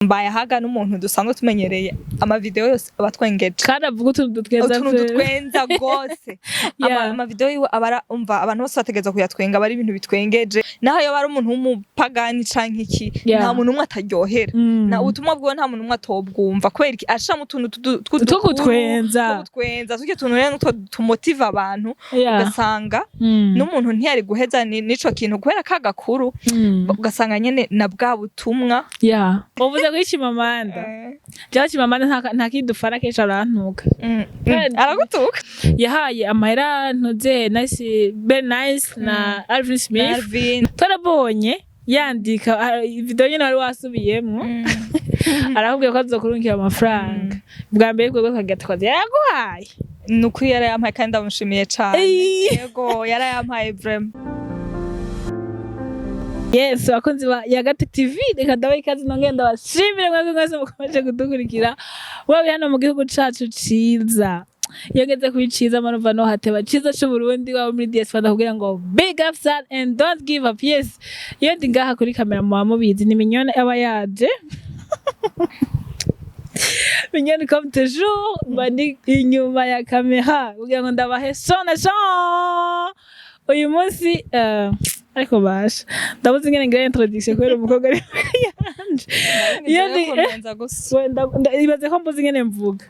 Mbaye ahaga n'umuntu dusanzwe tumenyereye, amavideo yose aba atwengeje. Kandi avuga utuntu dutwenza. Utuntu pe. Dutwenza gose. Amavideo yiwe aba umva abantu bose bategerezwa kuyatwenga, aba ari ibintu bitwengeje, naho yoba ari umuntu w'umupagani canke iki, nta muntu umwe ataryohera. Na ubutumwa bwiwe nta muntu umwe atobwumva. Kubera iki? Ashiramo utuntu two gutwenza. Two gutwenza, turya tuntu rero nutwo tumotiva abantu, ugasanga n'umuntu ntiyari guheza n'ico kintu kubera ka gakuru, ugasanga nyene na bwa butumwa. Yeah. Uvuze kuri Chimamanda. Jewe Chimamanda nta kidufana, kenshi arantuka. Aragutuka. Yahaye amahera ntuze Nice, Ben Nice na Alvin Smith. Alvin. Twarabonye yandika video nyene wari wasubiyemwo, arakubwira ko azokurungikira amafaranga bwa mbere, bwo twagira tukaza yaraguhaye. Ni ukuri yarayampaye kandi ndamushimiye cane. Ey. Yego, yarayampaye vraiment. Yes, bakunzi ba Yagati TV, reka ndabaha ikaze, nongere ndabashimire mwebwe mwese mukomeje kudukurikira, waba hano mu gihugu cacu ciza, iyo ngeze kuri ciza manuva no hateba ciza c'Uburundi, waba muri diaspora, kugira ngo big up son and don't give up. Yes, iyo ndi ngaha kuri kamera muba mubizi, ni Mignone aba yaje, Mignone comme toujours, mba ndi inyuma ya kamera kugira ngo ndabahe son na son uyu munsi. Ariko basha ndabuze ingene ngira introduction kubera umukobwa ari yanje. Iyo ndi kuntwenza gusa. Wenda ibaze ko mbuze ingene mvuga.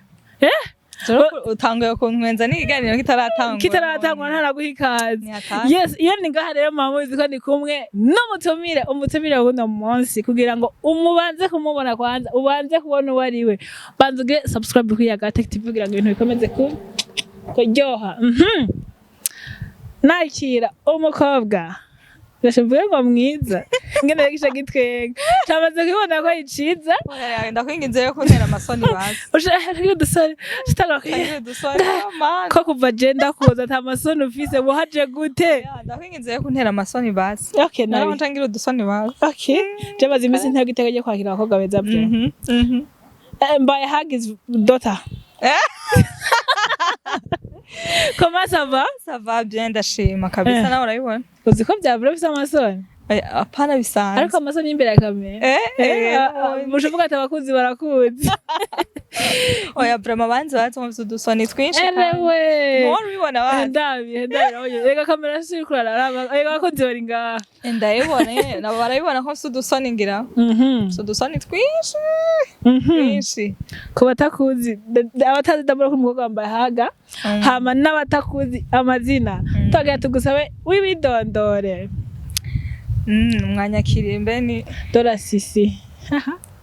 Utanguye kuntwenza n'ikiganiro kitaratangura. Kitaratangwa, ntaraguha ikaze. Ni hatari. Yes, iyo ni ngaha rero muba muzi ko ndi kumwe n'umutumire, umutumire w'uno munsi, kugira ngo umubanze kumubona kwanza, ubanze kubona uwo ari we, banza ugire subscribe kuri Yagatech TV kugira ngo ibintu bikomeze kuryoha. Nakira umukobwa gasha mvuge ngo mwiza, ngene yagisha gitwenga, camaze kubibona ko iciza. Oya, ndakwinginze yo kuntera amasoni basi. Ushaka udusore shitanga. Kagira udusoni, oh, man. Ko kuva je ndakuza ata masoni ufise, wahaje gute? Oya, ndakwinginze yo kuntera amasoni basi. Okay, nabi. Naho ncangira udusoni basi. Okay, je maze iminsi ntego iteka ryo kwakira abakobwa beza byo. Mbaye Hagi's daughter. Comment ça va? Ça va bien, ndashima kabisa. Nawe urabibona. Uzi ko vyabura bifise amasoni? Oya, apana, bisanzwe. Ariko amasoni y'imbere ya kamera. Mushovuga ati abakuzi barakuzi. Oya, vraiment banzi bazi mufise udusoni twinshi kandi. Erewe. Ntiwari ubibona bazi. Ndabi ndabi, reka kamera siri kuraraba, reka abakunzi bari ngaha. Ndabibona nyene, nabo barabibona ko mfise udusoni ngira. Mfise udusoni twinshi. Twinshi. Ku batakuzi, abatazi ndabura ko umukobwa wambaye haga, hama n'abatakuzi amazina, twagira tugusabe wibidondore. Mwanyakiriye mbe ni Dora Sisi.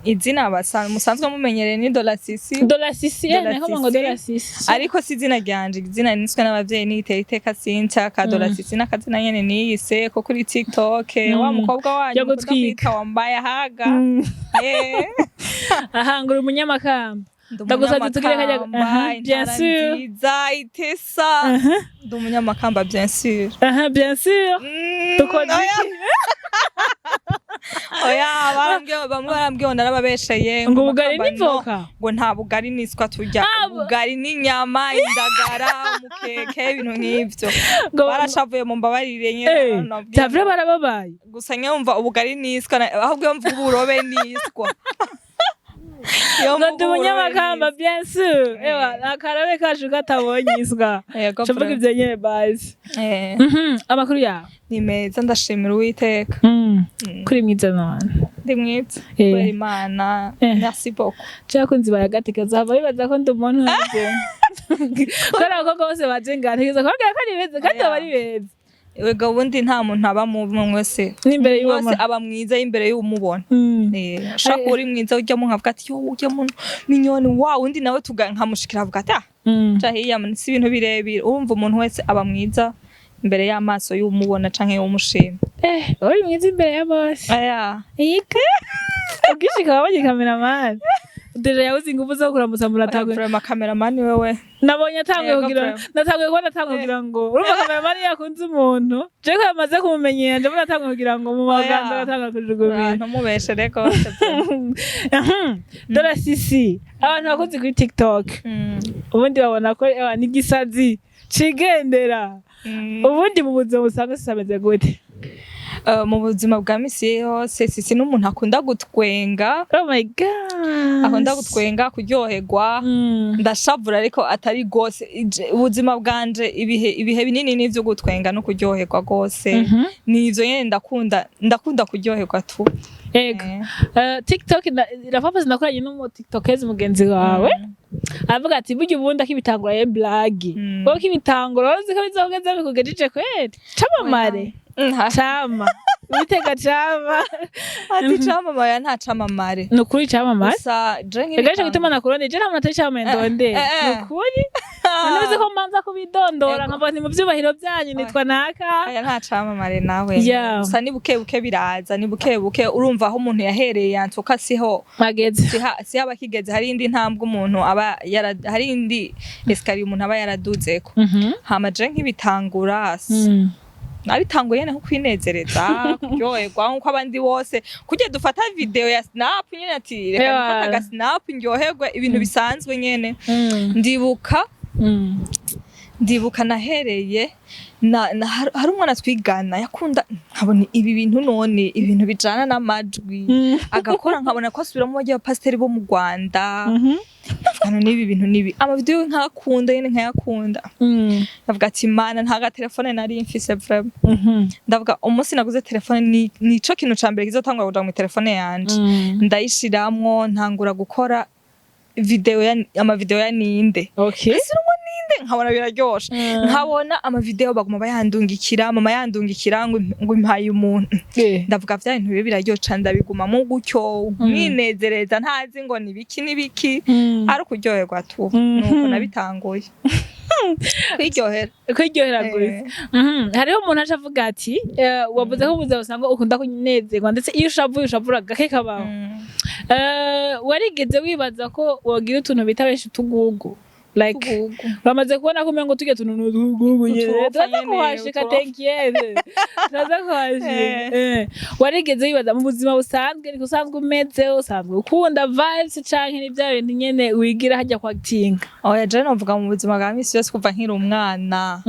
Izina musanzwe mumenyereye ni Dola Sisi. Dora Sisi, Dola nako ngo Sisi. Dora Sisi. Ariko si izina ryanje, izina niswe n'abavyeyi ni Iteka Cynthia ka Dola Sisi, n'akazina nyene niyise ko kuri TikTok, wa mukobwa wanyu Yo mukunda gutwika. kwita wambaye haga. Ahangura umunyamakamba. Ndi Ndagusabye tugire kajya umunyamakamba, aha, bien intara sûr. nziza itesa, ndi umunyamakamba bien sûr. Aha, bien sûr. Dukoze Oya. iki? Oya, barambwiye, bamwe barambwiye ngo narababesheye. Ngo ubugari Makamba n'ivoka? No, ngo nta bugari n'iswa turya. Ah, ubugari n'inyama, indagara, umukeke, ibintu nk'ivyo. Barashavuye, mu mbabarire nyene. Nabwiye Vyavure barababaye. Gusa nyine wumva ubugari n'iswa ahubwo iyo mvuga uburobe n'iswa. Iyo Ngo mvuga ndi uburobe umunyamakamba n'iswa. Bien sûr, ewa akarabe kacu katabonye iswa. Yego, Cavuga vraiment. ivyo nyene basi. Amakuru yawe? Ni meza, ndashimira Uwiteka. Kuri mwiza none. Ndi mwiza kubera Imana. Merci beaucoup. Cakunzi bayagatekereza hava bibaza ko ndi umuntu nje, kubera abakobwa bose baje ngaha ntegereza kubabwira ko ari beza kandi Oya. baba ari beza. Ega ubundi nta muntu aba mubi wese. N'imbere y'uwo Wese aba mwiza imbere y'umubona. Ushobora kuba uri mwiza ujya mu nkavuga ati yo ujya mu Mignone wa undi nawe tuga nkamushikira avuga ati ah, ca hiya si ibintu birebire. Urumva umuntu wese aba mwiza imbere y'amaso y'umubona canke y'umushima. Uri mwiza imbere ya bose. Aya. Ika ubwishika wabonye cameraman déjà yabuze ingufu zo kuramutsa muratagwe. Vraiment cameraman wewe. Nabonye atanguye Yego, kugira vraiment. natanguye kubona atanguye kugira ngo urumva cameraman yakunze umuntu, je ko yamaze kumumenyera, nje mbona atanguye kugira ngo mu maganza agatanga kujugumira. Ntumubeshere rwose. Dora Sisi, abantu bakunze kuri TikTok, ubundi babona ko ewa n'igisazi cigendera. Ubundi mu buzima busanzwe Sisi ameze gute? Mu buzima bwa misi yose, Sisi n'umuntu akunda gutwenga. Oh my God. Akunda gutwenga, kuryoherwa. Ndashavura ariko atari gose. Ubuzima bwanje, ibihe binini n'ivyo gutwenga no kuryoherwa gose. Nivyo nyene, ndakunda kuryoherwa tu. Ego. TikTok irafafa, nakoranye n'umu tiktokezi mugenzi wawe, aravuga ati burya ubundi akibitangura ye blague, wowe ukibitangura uzi ko bizogeza bikugejeje kweri camamare. Cama witega cama. Ati camamare? Nta camamare. Ni ukuri camamare. Gusa je Ega nico nk'ibitangura gituma nakurondeye, je nta muntu atari camamare ndondeye. Eh. Ni ukuri, none uzi ko mbanza kubidondora, nkavuga nti mu vyubahiro vyanyu nitwa naka. Aya, nta camamare nawe. Gusa ni buke buke biraza, ni buke buke. Urumva aho umuntu yahereye yantuka siho mageze. Siho aba akigeze. Hari indi ntambwe umuntu aba yara, hari indi escalier umuntu aba yaraduzeko. Hama je nk'ibitangura, nabitanguye nyene nko kwinezereza, kuryoherwa nkuko abandi bose kurya dufata video ya snap nyene, ati reka nifate aga snap ndyoherwe, ibintu bisanzwe nyene. Ndibuka nahereye na hari umwana twigana yakunda, nkabona ibi bintu, none ibintu bijana n'amajwi agakora, nkabona ko asubiramo barya bapasiteri bo mu Rwanda. Ndavuga none ibi bintu nibi, amavideo nkakunda nyene, nkayakunda. Ndavuga ati mana, nta gatelefone nari mfise vraiment. Ndavuga umunsi naguze telefone nico kintu ca mbere kizotangura kuja mu telefone yanje. Ndayishiramwo, ntangura gukora video ya amavideo ya ninde. Ese ninde, nkabona biraryoshe. Nkabona amavideo baguma bayandungikira, mama yandungikira ngo impaye umuntu. Ndavuga vya bintu bibe biraryoshe, ndabigumamo gutyo, mwinezereza, ntazi ngo ni biki n'ibiki, ari ukuryoherwa tu. Nuko nabitanguye kwiryohera. Kwiryohera gusa. Hariho umuntu aje avuga ati wavuze ko ubuzima busanzwe ukunda kunezerwa, ndetse iyo ushavuye ushavura gake kabaho. Warigeze wibaza ko wogira utuntu bita benshi utugugu, like Utugugu. Uramaze kubona ko umengo turya tuntu ni utugugu nyene? Uturofa Turaza nyene, kuhashika. uturofa. T'inquiète, turaza kuhashika. Warigeze wibaza mu buzima busanzwe niko usanzwe umeze, usanzwe ukunda vibes, canke ni bya bintu nyene wigira hajya kwa acting? Oya, je novuga mu buzima bwa misi yose kuva nkiri umwana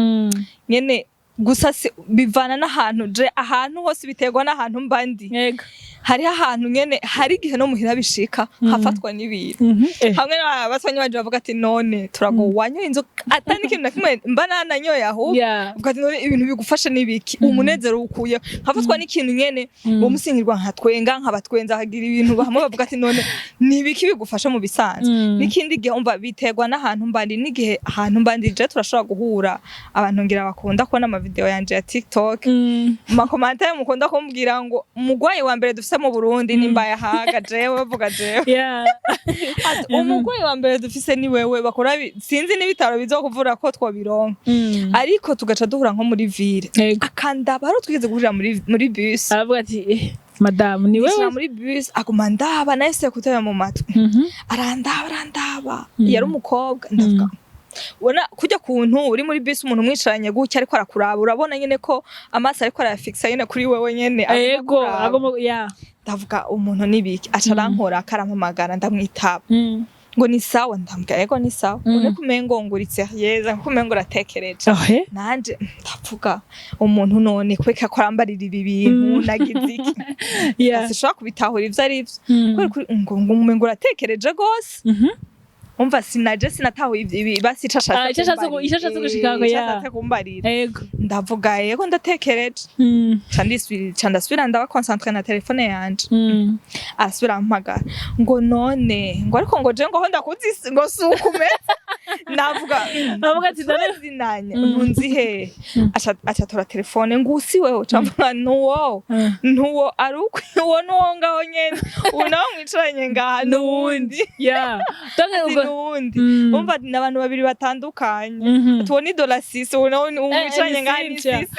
nyene, gusa bivana n'ahantu. Je ahantu hose, biterwa n'ahantu mba ndi. Hariho ahantu nyene, hari igihe no muhira bishika hafatwa n'ibintu. Hamwe n'ababanyi banje bavuga ati none turago wanyoye inzoga, atari n'ikintu na kimwe mba nananyoye ahubwo. Uvuga ati none ibintu bigufasha n'ibiki, umunezero ukuye? Nkafatwa n'ikintu nyene, uwo musinkirwa nkatwenga, nkabatwenza, hagira ibintu bamwe bavuga ati none ni ibiki bigufasha mu bisanzwe? N'ikindi gihe umva biterwa n'ahantu mba ndi, n'igihe ahantu mba ndi. Je turashobora guhura, abantu ngira bakunda kubona amavideo yanje ya TikTok, mu ma commentaires mukunda kumbwira ngo umugwayi wa mbere dufise mu Burundi ni Mbayahaga. Jewe bavuga jewe. Ati, umugwayi wa mbere dufise ni wewe, bakora sinzi n'ibitaro bizokuvura ko twobironka. Ariko tugaca duhura nko muri ville, akandaba. Ari twigeze guhurira muri bus. Aravuga ati madamu ni Nicara wewe. muri bus, aguma ndaba, nahise kuteba mu matwi. Arandaba, arandaba. Yari umukobwa. Ndavuga ubona kujya kuntu uri muri bus, umuntu umwicaranye gutya ariko arakuraba, urabona nyene ko amaso ariko arayafixa nyene kuri wewe nyene, agomba kuraba. Agomba ya. Ndavuga umuntu nibiki, aca arankora, akarampamagara, ndamwitaba. Ngo ni sawa? Ndambwira yego, ni sawa. Ngo kumengo nguritse yeza, kumengo uratekereje. Nanje ndavuga umuntu none kweka ko arambarira ibi bintu, nagize iki? Sinshobora kubitahura ivyo ari vyo. Kubera kuri ngo umengo uratekereje gose. Umva sinaje sinatahuye ibi basi ico ashatse Ah, ico ashatse kumbarira. gushikako, Ico ya. ashatse kumbarira. Ndavuga yego, ndatekereje. Ca ndasubira ndaba concentré na telefone yanje. Arasubira ampamagara ngo none ngo ariko ngo je ngo aho ndakuzi ngo suko umeze. Navuga Avuga ati none turazinanye, ntunzi he? Aca atora telefone ngo usi wewe, ca mvuga nuwo. Ntuwo ari ukwi, uwo nuwo ngaho nyene, ubu nawe mwicaranye ngaha nuwundi. Ya, donc Ati ubwo nuwundi. Umva ni abantu babiri batandukanye. Tuwo ni dola sisi, ubu nawe mwicaranye ni ngaha ni Cynthia. sisi.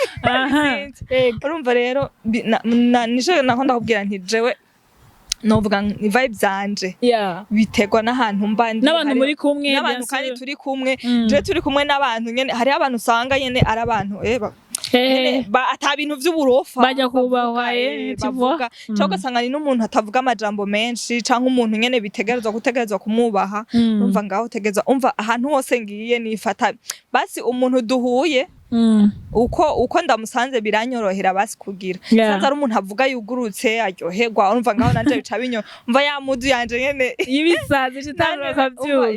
Cynthia. Urumva rero nico naho ndakubwira nti jewe novuga ni vibe zanje biterwa n'ahantu mba ndi. N'abantu muri kumwe, n'abantu bien kandi sûr. turi kumwe. Je turi kumwe n'abantu nyene, hariho abantu usanga nyene ari abantu nyene ata bintu vy'uburofa Bajya kubahwa, bavuga, tu vois. bavuga. Canke ugasanga ni n'umuntu atavuga amajambo menshi, canke umuntu nyene bitegerezwa gutegerezwa kumwubaha. Umva ngaho utegerezwa, umva ahantu hose ngiye nifata basi umuntu duhuye. Uko ndamusanze biranyorohera basi kugira sanze ari umuntu avuga yugurutse, aryoherwa, urumva ngaho nanje bica binyo umva ya mudu yanje nyene. Ibisazi shitani bakavyuka.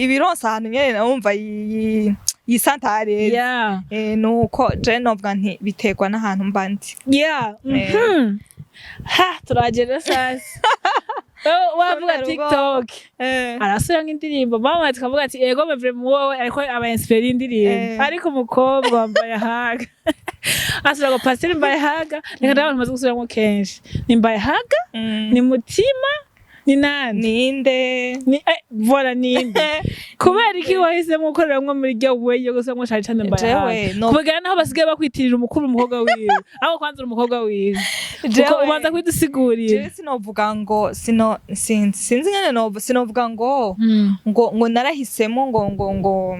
Ibironsa ahantu nyene wumva yisantare. Nuko je novuga nti biterwa n'ahantu mba ndi. Ha, turagenda sasa. Wewe wavuga Kubera TikTok arasubira nk'indirimbo, mama tukavuga ati ego mevre wowe, ariko aba inspire indirimbo. Ariko umukobwa wambaye haga asubira ngo pasiteri mbaye haga, reka ndabantu maze gusubiramo kenshi ni mbaye haga. Ni mutima, ni nande? Ninde? Ni voilà, ninde? Kubera iki wahisemo gukoreramwo muri ryo way yo gusubiramo cane cane mbaye Jewe, haga no- kubera naho basigaye bakwitirira umukuru umukobwa wiwe, aho kwanza uri umukobwa wiwe kuko ubanza kwidusigurira. Jewe sinovuga ngo sino sinzi sinzi nyene no sinovuga ngo ngo narahisemo ngo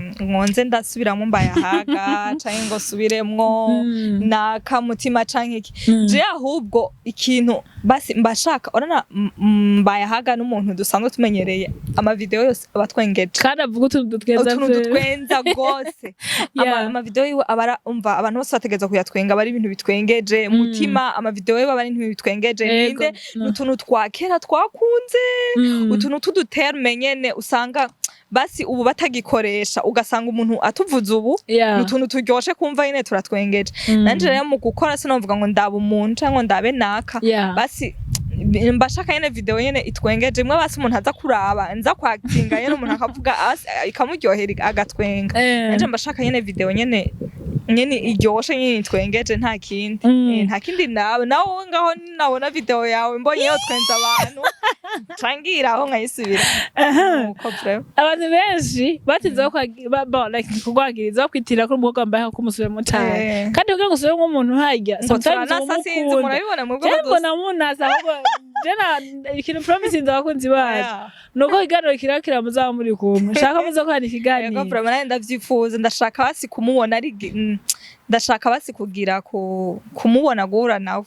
nze ndasubiramo mbaye ahaga canke ngo subiremwo naka mutima canke iki. Je ahubwo ikintu basi mbashaka urana mbaye ahaga n'umuntu dusanzwe tumenyereye, amavideo yose aba atwengeje. Kandi avuga utuntu dutwenza. Utuntu pe. dutwenza gose. Amavideo yiwe aba umva abantu bose bategerezwa kuyatwenga, aba ari ibintu bitwengeje. Mutima, amavideo yiwe aba ari ibintu bitwengeje. Ninde n'utuntu twa kera twakunze, utuntu tw'uduterme nyene usanga basi ubu batagikoresha, ugasanga umuntu atuvuze ubu ni utuntu turyoshe kumva nyene, turatwengeje. Nanje rero mu gukora sinovuga ngo ndaba umuntu canke ngo ndabe naka. Basi mbashaka nyene video nyene itwengeje, imwe basi umuntu aza kuraba nza kwakinga nyene umuntu akavuga ikamuryohera agatwenga. Nanje mbashaka nyene video nyene iryoshe, nyene itwengeje, nta kindi. Nta kindi nawe nawe ngaho nabona video yawe mbonye yo twenza abantu cangira aho nkayisubira. Nuko vraiment. Abantu benshi batinze like kugwagiriza bakwitirira ko umukobwa wambaye ko umusubiramo cane. Kandi kugira ngo usubiremo umuntu harya Ngo sometimes turanasa, sinzi. umukunda. Murabibona mwebwe. Je mbona munasa, ahubwo je na ikintu promisinze abakunzi bacu nuko ikiganiro kirakira muzaba muri kumwe, nshaka muzokorana Yego. ikiganiro. Vraiment nawe ndavyifuza, ndashaka basi kumubona ari ndashaka basi kugira kumubona, guhura nawe.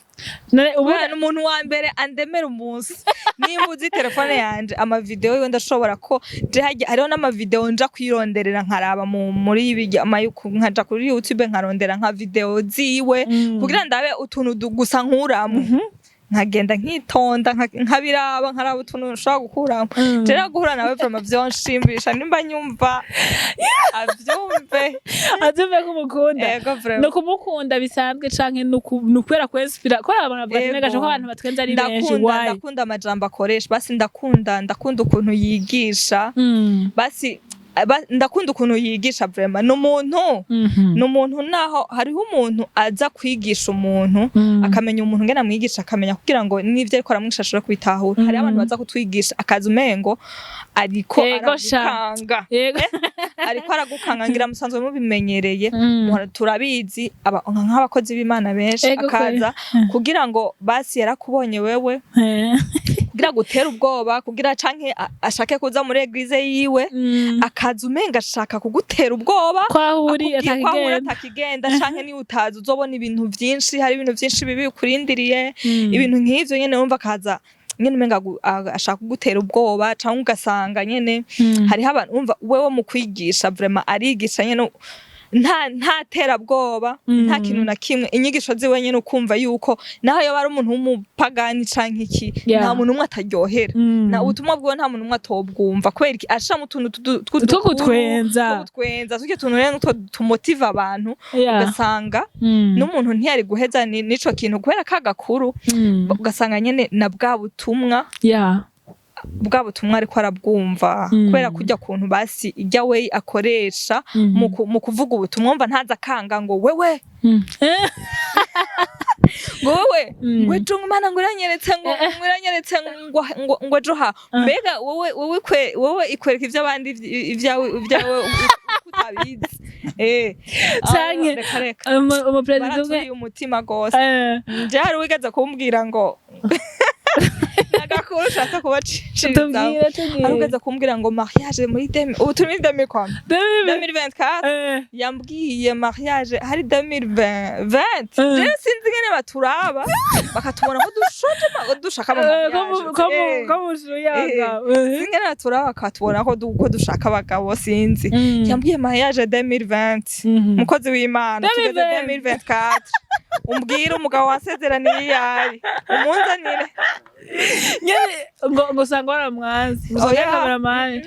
None ubu Kubera ni umuntu wa mbere andemera umunsi. Nimba uzi telefone yanje, amavideo yiwe ndashobora ko je hariho n'amavideo nja kwironderera nkaraba muri ibi nkaja kuri YouTube nkarondera nka video ziwe kugira ndabe utuntu gusa nkuramo, nkagenda nkitonda nkabiraba, nkaraba utuntu nshobora gukuramo. Rero guhura nawe vraiment vyonshimisha, nimba nyumva avyumve. Avyumve ko umukunda. Ego, vraiment. Ni ukumukunda bisanzwe canke ni ukubera kwinspira, kubera abantu bavuga ati Ego. ko abantu batwenza ari benshi. Ndakunda Why? Ndakunda amajambo akoresha, basi ndakunda ukuntu yigisha. Basi ndakunda ukuntu yigisha vraiment, ni umuntu ni umuntu naho hariho umuntu aza kwigisha umuntu akamenya umuntu ngena amwigisha, akamenya kugira ngo n'ivyo ariko aramwigisha ashobore kubitahura. Hariho abantu baza kutwigisha akaza umengo ariko Yego sha. aragukanga. Ariko aragukanga, ngira musanzwe mubimenyereye. Turabizi nk'abakozi b'Imana benshi akaza kugira ngo basi yarakubonye wewe kugira gutere ubwoba, kugira canke ashake kuza muri église yiwe, akaza umenga ashaka kugutera ubwoba. Kwaho uri akubwiye ko ahura atakigenda. Atakigenda, canke niyo utazi uzobona ibintu vyinshi, hari ibintu vyinshi bibi bikurindiriye, ibintu nk'ivyo nyene, wumva akaza nyene umenga ashaka kugutera ubwoba, canke ugasanga nyene hariho abantu wumva wewe mu kwigisha vraiment arigisha nyene nta terabwoba, nta kintu na kimwe. Inyigisho ziwe nyene ukumva yuko naho yoba ari umuntu w'umupagani canke iki, nta muntu umwe ataryohera. Na ubutumwa bwiwe nta muntu umwe atobwumva, kubera iki? Ashiramo utuntu Two kutwenza. Two kutwenza, turya tuntu rero nutwo tumotiva abantu, ugasanga n'umuntu ntiyari guheza n'ico kintu kubera ka gakuru, ugasanga nyene na bwa butumwa bwa butumwa ariko arabwumva kubera kurya kuntu basi ijya we akoresha mu kuvuga ubutumwa, wumva ntaza akanga ngo wewe ngo wewe ngo ejo ngo Imana ngo iranyeretse ngo iranyeretse ngo ejo ha mbega wowe wowe ikwereka ivy'abandi, ibyawe uko utabizi. Canke Reka reka. Umuperezida umwe Baraturiye umutima gose. Nje hari uwigeze kumbwira ngo Agakuru ushatse kubacishiriza. Tubwire, tubwire. Arugeze kumbwira ngo mariage muri ubu turi muri demi kwa 2024. Yambwiye mariage hari 2020. Rero sinzi ingene baturaba bakatubona ko dushoje dushaka ama mariage. Ko mushuyaga. Sinzi ingene baturaba bakatubona ko dushaka abagabo, sinzi. Yambwiye mariage 2020. Mukozi w'Imana, tugeze 2020. 2024, umbwire umugabo wasezeraniye iyayi umunzanire. Nyene ngo usanga waramwanze, ngo usanga Oya. Cameraman.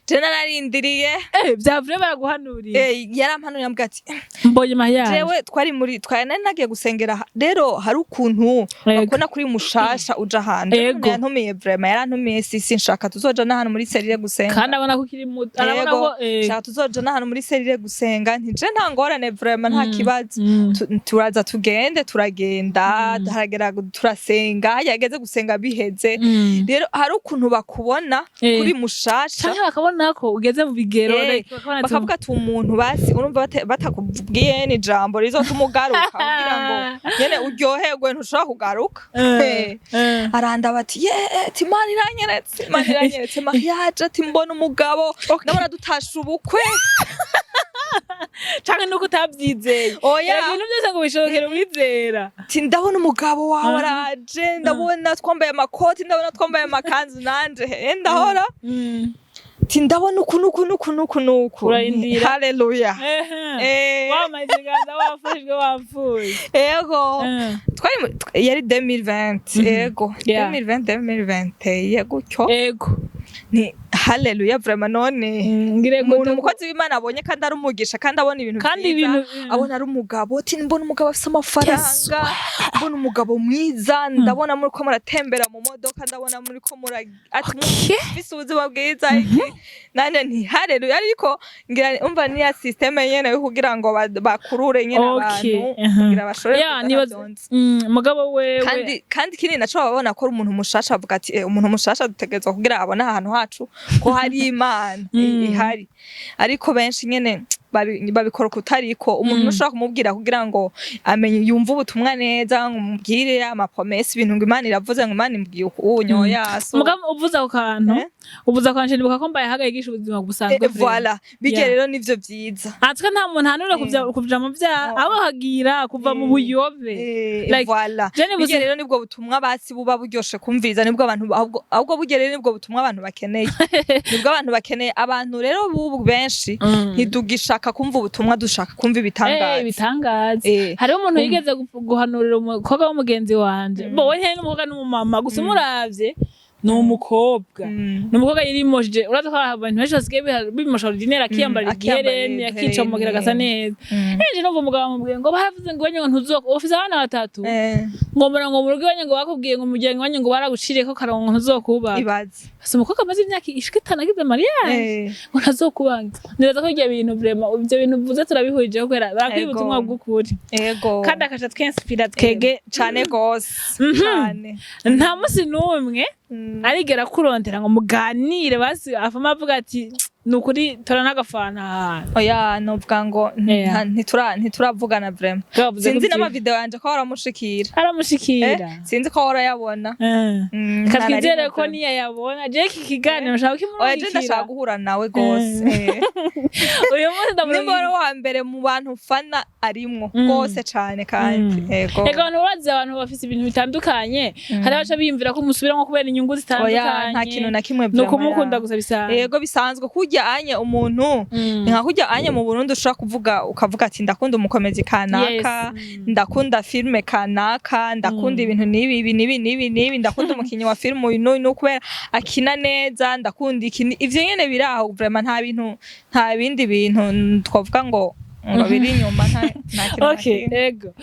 Je nararindiriye. Vyavuye baraguhanuriye. Yarampanuye, ambwira ati Mbonye mariage. Jewe twari muri twari nari nagiye gusengera rero hari ukuntu bakubona kuri mushasha uja ahantu. Umuntu yantumiye, vraiment yarantumiye, sisi nshaka tuzoja n'ahantu muri cellule gusenga. Kandi abona ko ukiri muto, arabona Yego, ko nshaka tuzoja n'ahantu muri cellule gusenga. Nti je nta ngorane vraiment, nta kibazo. Turaza tugende, turagenda, haragera turasenga, yageze gusenga biheze. Rero hari ukuntu bakubona kuri mushasha. Canke bakabona ko ugeze mu bigero, like, bakabona ati- Bakavuga ati umuntu basi urumva batakubwiye ni ijambo rizotuma ugaruka kugira ngo nyene uryoherwe, ntushobora kugaruka. Arandaba ati ye, ati Imana iranyeretse, Imana iranyeretse mariage, ati mbona umugabo, ndabona dutashe ubukwe. Canke nuko utavyizeye. Oya. Erega ibintu byose ngo bishobokere uwizera. Ati ndabona umugabo wawe araje, ndabona twambaye amakoti, ndabona twambaye amakanzu, nanje ndahora ati ndabona uku nuku nuku nuku nuku. Urarindira. Haleluya. Wamaze ikiganza, wafashijwe, wapfuye. Ego. Twari yari 2020, ego. 2020, 2021 gutyo. Ni haleluya vraiment, none Ngire umuntu gute umukozi w'Imana abonye kandi ari umugisha, kandi abona ibintu kandi vyiza, ibintu abona ari umugabo, ati mbona umugabo afise amafaranga, mbona umugabo mwiza, ndabona muri ko muratembera mu modoka, ndabona muri ko mura ati mufise ubuzima bwiza iki. Nanje nti haleluya, ariko ngira umva niya système nyene yo kugira ngo bakurure nyene abantu kugira bashobore Ya, kuza ntavyonzi. Mugabo wewe Kandi ikindi naco, babona ko ari umuntu mushasha, bavuga ati umuntu mushasha dutegerezwa kugira abone ahantu hacu ko hari Imana ihari. Ariko benshi nyene babikora kutariko umuntu ushobora kumubwira kugira ngo amenye, yumve ubutumwa neza, ngo umubwire amapromesses, ibintu ngo Imana iravuze, ngo Imana imbwiye uku unyoya so. Mugabo uvuze ako kantu, Eh? uvuze ako kantu, nibuka ko mbaye haga yigisha ubuzima busanzwe. Voilà, bijya rero nivyo vyiza. Atwe nta muntu hanura kuja mu vyaha, Oh. abo hagira kuva mu buyobe. Like, Voilà. je nibuze- Bijya rero nibwo butumwa basi buba buryoshe kumviriza, nibwo abantu ahubwo burya rero nibwo butumwa abantu bakeneye, nibwo abantu bakeneye. Abantu rero bubu benshi ntidugishaka kumva ubutumwa, dushaka kumva ibitangaza. Ibitangaza. Hariho umuntu yigeze guhanurira umukobwa w'umugenzi wanje. Bo we ntiyari n'umukobwa, n'umumama gusa, umuravye ni umukobwa. Ni umukobwa yirimoshije, urazi ko abantu benshi basigaye bimosha ordinaire, akiyambarira akiyambarira igihereni, igihereni. akicomokera, agasa neza. Eje numva umugabo amubwiye ngo baravuze ngo iwanyu ngo ntuzoka, ufise abana batatu, ngo mbona ngo mu rugo iwanyu ngo bakubwiye ngo umuryango iwanyu ngo baraguciriyeko karongo ngo ntuzokubaka. Ibaze. Basi umukobwa amaze imyaka ishika 5 agize mariage ngo ntazokubaka. Nibaza ko ibyo bintu vraiment, ibyo bintu uvuze turabihurijeho kubera barakwiye ubutumwa bw'ukuri. Kandi akaca twinspira twege. Cane gose, cane. Nta musi n'umwe arigera kurondera ngo muganire, basi afama avuga ati ni ukuri tora n'agafanta ahantu? Oya, novuga ngo ntituravugana vraiment. Bwavuze ko Sinzi n'amavideo yanje ko waramushikira. Aramushikira. Sinzi ko warayabona. Reka twizere Nta na ko rimwe. Niyayabona je iki kiganiro nshaka Oya, je kimurungikira. ndashaka guhura nawe gose. Uyu munsi Nimba ndamurungikira. wari uwa mbere mu bantu fana arimwo gose cane kandi. Ego. Ega abantu urazi, abantu bafise ibintu bitandukanye, hari abaca biyumvira ko musubiramo kubera inyungu Oya, zitandukanye. nta kintu na kimwe Ni vraiment. ukumukunda gusa bisanzwe. Yego, bisanzwe. Kurya anye umuntu ni nka kurya anye mu Burundi ushobora kuvuga, ukavuga ati ndakunda umukomezi kanaka, ndakunda filme kanaka, ndakunda ibintu n'ibi, ibi n'ibi n'ibi n'ibi, ndakunda umukinyi wa filme uyu n'uyu n'uyu kubera akina neza, ndakunda iki ivyo nyene biri aho vraiment, nta bintu, nta bindi bintu twavuga ngo biri inyuma, nta kintu na kimwe. Ego.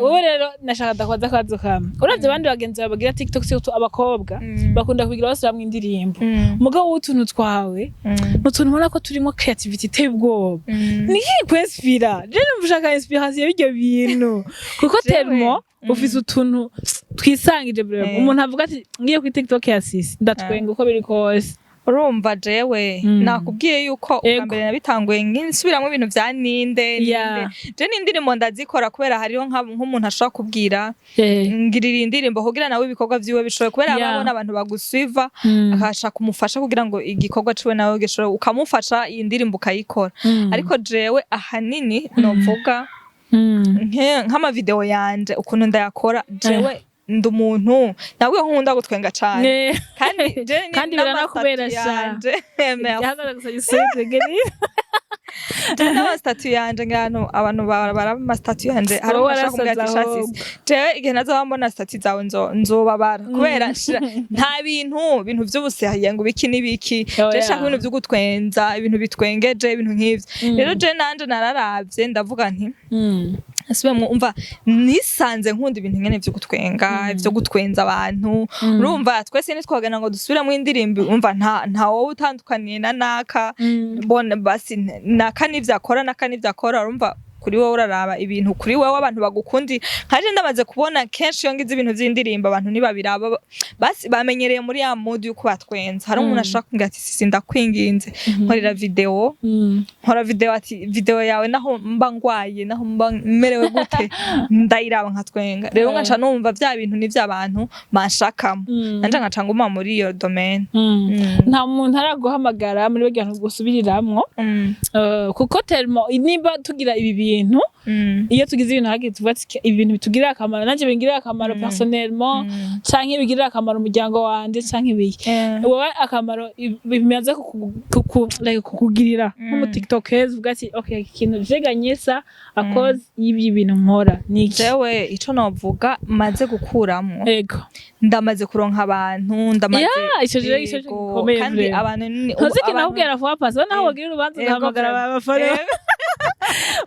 Wowe rero nashaka ndakubaza akabazo kamwe. Uravye abandi bagenzi bawe bagira TikTok, surtout abakobwa, bakunda kubigira basubiramwo indirimbo. Mugabo wowe utuntu twawe ni utuntu ubona ko turimo creativity iteye ubwoba. Ni iki kwinspira? Je numva ushaka inspiration y'ibyo bintu kuko Jewe, tellement ufise utuntu twisangije vraiment. Umuntu avuga ati ngiye kuri TikTok ya Sisi ndatwenga uko biri kose. Urumva jewe nakubwiye yuko ubwa mbere nabitanguye nsubiramwo ibintu vya ninde ninde. Je n'indirimbo ndazikora kubera hariho nk'umuntu ashobora kubwira ngirira indirimbo kugira nawe ibikorwa vyiwe bishoboye, kubera ababona abantu bagusuiva, akabasha kumufasha kugira ngo igikorwa ciwe nawe gishobore, ukamufasha iyi ndirimbo ukayikora. Ariko jewe ahanini novuga nk'amavideo yanje ukuntu ndayakora, jewe ndi umuntu nawe nkunda gutwenga cane. Kandi je Kandi biranakubera n'ama statut sha. yanje. Merci. Igihagararo gusa gisubize geri. Je n'ama statut yanje ngano abantu baraba ama statut yanje, hari Wowe umuntu ashaka kumbwira ati warasaze shasi ahubwo. jewe igihe nazoba mbona statut zawe nzobabara kubera nta bintu vy'ubusehaye ngo ibiki n'ibiki. Oya. Je nshaka ibintu vyo gutwenza, ibintu bitwengeje, ibintu nk'ivyo. Rero je nanje nararavye ndavuga nti asubiyemwo, umva, nisanze nkunda ibintu nyene vyo gutwenga, vyo gutwenza abantu. Urumva twese ntitwagana ngo dusubiremo indirimbo, umva, nta wowe utandukaniye na naka. Bona basi naka nivyo akora, naka nivyo akora. Urumva kuri wowe uraraba ibintu kuri wowe abantu bagukundi. Nkaje ndamaze kubona kenshi iyo ngize ibintu vy'indirimbo abantu ntibabiraba, basi bamenyereye muri ya mood yuko batwenza. Hari umuntu ashobora kumbwira ati: "Sisi, ndakwinginze nkorera video." Nkora video, ati: "Video yawe naho mba ngwaye, naho mba merewe gute, ndayiraba nkatwenga." Rero nkaca numva vya bintu ni vy'abantu banshakamo, nanje nkaca nguma muri iyo domaine. Nta muntu araguhamagara muri barya bantu gusubiriramwo? Kuko tellement nimba tugira ibi bintu, iyo tugize ibintu hagiye tuvuga ati ibi bintu bitugirira akamaro, nanje bingirira akamaro personnellement, canke bigirira akamaro umuryango wanje canke ibiyi, wowe akamaro bimaze like kukugirira nk'umu tiktokers, uvuga ati okay, iki kintu je ganyesa à cause y'ibi bintu nkora ni iki? Jewe ico novuga maze gukuramwo, ndamaze kuronka abantu, ndamaze Yeah, ico rero ico Yego, gikomeye kandi vraiment. abantu ni Ntuzi ikintu abantu nakubwira vuba pasi naho wagira urubanza ugahamagara abafana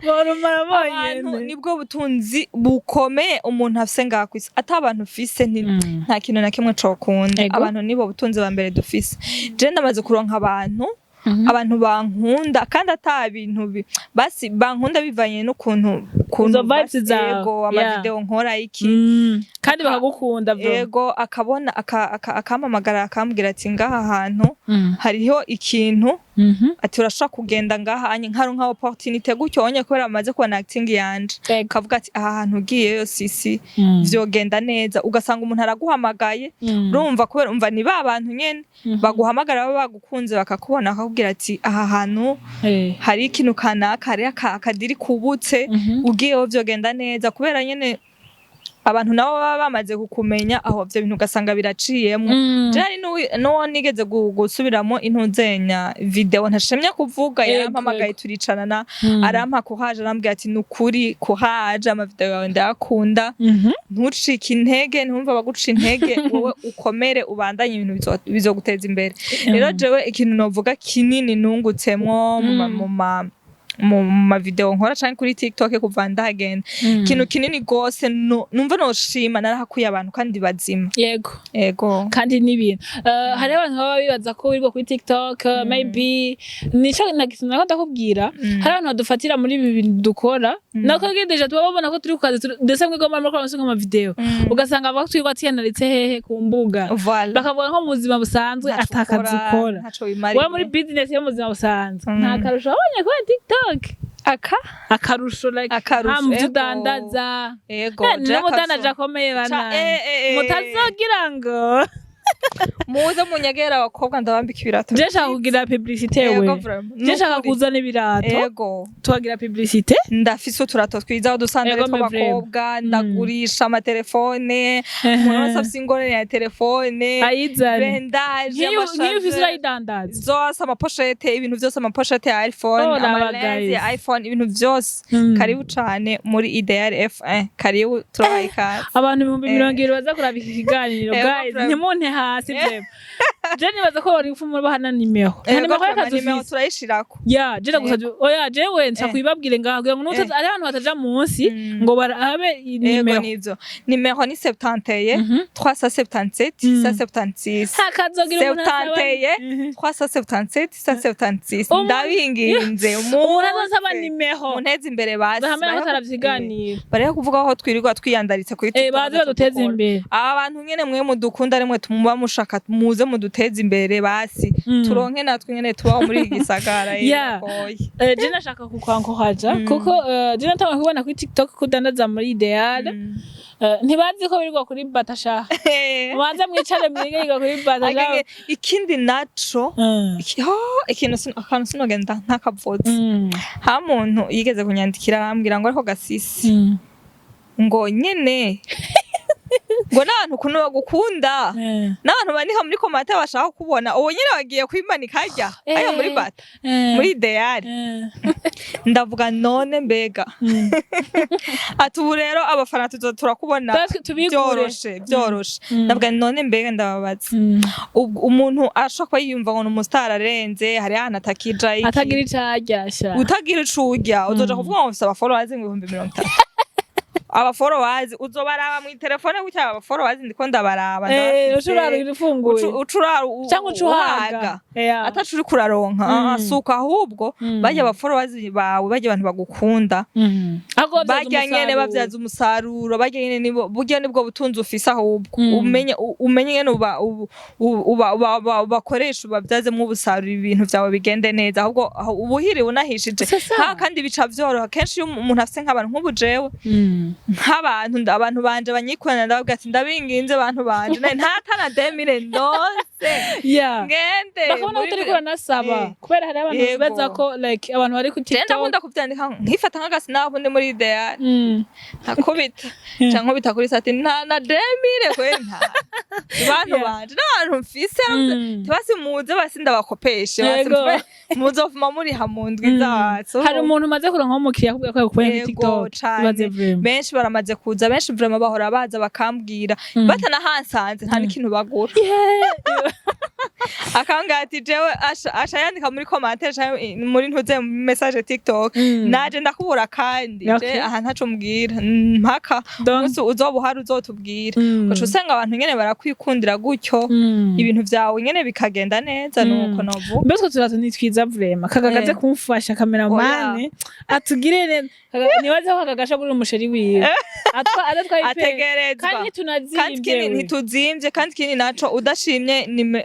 borumara Abantu bonyene. nibwo butunzi bukomeye umuntu afise ngaha kwisi. Ata abantu ufise nta kintu na kimwe cokunda. Abantu nibo butunzi ba mbere dufise. Je ndamaze kuronka abantu, abantu bankunda, kandi ata bintu basi bankunda bivanye n'ukuntu kuntu Izo vibes basi, zawe. yego, amavideo nkora iki. Kandi bakagukunda bro. Yego, akabona akampamagara akambwira ati ngaha hantu hariho ikintu, ati urashobora kugenda ngaha anye nkaronka opportunité gutyo onye kubera bamaze kubona acting yanje, kavuga ati aha hantu ugiyeyo sisi vyogenda neza, ugasanga umuntu araguhamagaye. Urumva kubera umva ni ba bantu nyene baguhamagara baba bagukunze, bakakubona bakakubwira ati aha hantu hari ikintu kanaka, hari akadiri kubutse, ugiyeho vyogenda neza, kubera nyene abantu nabo baba bamaze kukumenya aho, ivyo bintu ugasanga biraciyemwo. Je hari n'uwo nigeze gusubiramo intuzenya video ntashemye kuvuga, yarampamagaye turicarana, arampa courage, arambwira ati nukuri courage, amavideo yawe ndayakunda, ntucike intege, ntumva abaguca intege, wowe ukomere ubandanye, ibintu bizoguteza imbere. Rero jewe ikintu novuga kinini nungutsemwo mu ma video nkora canke kuri TikTok kuva ndahagenda, ikintu kinini gose numva noshima, narahakuye abantu kandi bazima. Ego. Kandi n'ibintu hariho abantu baba bibaza ko wirirwa kuri TikTok, maybe nico nako ndakubwira. Hari abantu badufatira muri ibi bintu dukora, nako déjà tuba babona ko turi ku kazi, ndetse mwigomba muri kora ama video, ugasanga bavuga ko twirirwa tiyanaritse hehe ku mbuga, bakavuga nko mu buzima busanzwe Ntaco atakazi ukora, ukora. Ntaco wimariye. Wowe muri business yo mu buzima busanzwe, nta karusho wabonye kuri TikTok? Aka Akarusho like Akarusho, nta mu byo ego. udandaza. Ego, Eh, je n'umudandaje akarusho. akomeye bana, mutazogira ngo Muze munyegera abakobwa ndabambika ibirato. Je nshaka kugira publicité we. Ego, vraiment. Je nshaka Nukuri. kuzana ibirato, tukagira publicité. Ndafise uturato twiza, udusandare Ego, me tw'abakobwa, ndagurisha amatelefone, umuntu wese afise ingorane ya telefone Ayizane. Vendaje. Nk'iyo ufise urayidandaza. Zose, amapochette, ibintu byose, amapochette ya iPhone, Oh, laba, amalenzi guys. ya iPhone, ibintu byose. Karibu cane muri Ideal F1, karibu, turabaha ikaze. Abantu ibihumbi 20 baza kuraba iki kiganiro, guys, ntimunte hasi vraiment. Je nibaza ko bari gufuma bahana nimero, nta Ego, nimero vraiment, y'akazi nimero ufise. Turayishirako. Ya je ndagusabye, oya, jewe nshaka kubibabwire ngaho kugira ngo ari abantu bataja munsi ngo barabe Ego, nimero. Nivyo, nimero ni 71 377 176. Hakazogira umuntu asaba 71 377 176. Ndabinginze. Umuntu azosaba nimero Munteze imbere basi. bahamwe ko taravyiganira. Bareka kuvuga aho twirirwa twiyandaritse kuri Eh, TikTok baze baduteze dukora. imbere. Aba bantu nyene mwe mudukunda rimwe tumuba mushaka muze muduteze imbere basi, turonke natwe nyene tubaho muri iki gisagara. Biragoye. Je nashaka kukwankoraja kuko je natanguye kubona kuri TikTok ko udandaza muri Ideal. Ntibazi ko birirwa kuri Batasha. Mubanze mwicare mwige yiga kuri Batasha. Ikindi naco, ikintu akantu sinogenda ntakavuze, ha muntu yigeze kunyandikira arambwira ngo ariko gasisi, ngo nyene ngo n'abantu ukuntu bagukunda, n'abantu bandika muri commentaire bashaka kubona, ubu nyene bagiye kwimanika harya hariya muri Bata, muri Ideal. Ndavuga none mbega, ati ubu rero abafana tuzo turakubona. Natwe tubigure. Byoroshe byoroshe. Ndavuga none mbega ndababaza, ubwo umuntu arashobora kuba yiyumva ngo ni umusitari arenze, hari ahantu atakija iki. Atagira ico aryasha. Utagira ico urya, uzoja kuvuga ngo mfise abafollowers 30,000, abafollowers uzobaraba mw'itelefone gutya, abafollowers ndiko ndabaraba, ndabafise. Uca urara ufunguye. Uca urara Canke uca uhaga. Uhaga. Ataco uriko uraronka. Suko ahubwo barya abafollowers bawe, barya abantu bagukunda, Ahubwo babyaza barya nyene umusaruro. Babyaza umusaruro barya nyene, nibo burya nibwo butunzi ufise ahubwo. Umenye nyene uba uba uba uba ubakoresha, ubabyazemwo ubusaruro, ibintu vyawe bigende neza. Ahubwo aho ubuhiri unahishije. C'est ça. Ha, kandi bica vyoroha kenshi iyo umuntu afise nk'abantu nk'ubu jewe, nk'abantu abantu banje banyikorana, ndababwira ati ndabinginze abantu banje, ntatana 2000 ndose, ngende Bakabona ko utariko uranasaba, kubera hari abantu bibaza ko like abantu bari ku Je TikTok. Ndakunda kuvyandika, nkifata nk'agasi naho ndi muri Ideal, nkakubita canke nkubita kuri sati, nta na 2000 kweri, nta bantu banje n'abantu mfise, tibasi muze basi ndabakopeshe basi, muzovuma muriha mu ndwi zacu. Hari umuntu umaze kuronka umukiriya akubwira ko yagukuye kuri Yego, TikTok? Cane. Ibaze vraiment. Benshi baramaze kuza, benshi vraiment bahora baza bakambwira, batanahansanze nta n'ikintu bagura, akambwira ati jewe asha yandika muri commentaire canke muri ntuze message TikTok, naje ndakubura kandi je aha ntaco mbwira, mpaka umunsi uzoba uhari uzotubwira. Ugaca usanga abantu nyene barakwikundira gutyo, ibintu vyawe nyene bikagenda neza, nuko novuga. Mbese utwo turato ni twiza vraiment. Kagagaze kumfasha cameraman atugire neza. Nibaze ko Kagagasha gurira umuchéri wiwe atwa adatwaye pe. Ategerezwa. Kandi Kandi ntitunazimvye. ikindi, We. ntituzimvye. Kandi ikindi naco, udashimye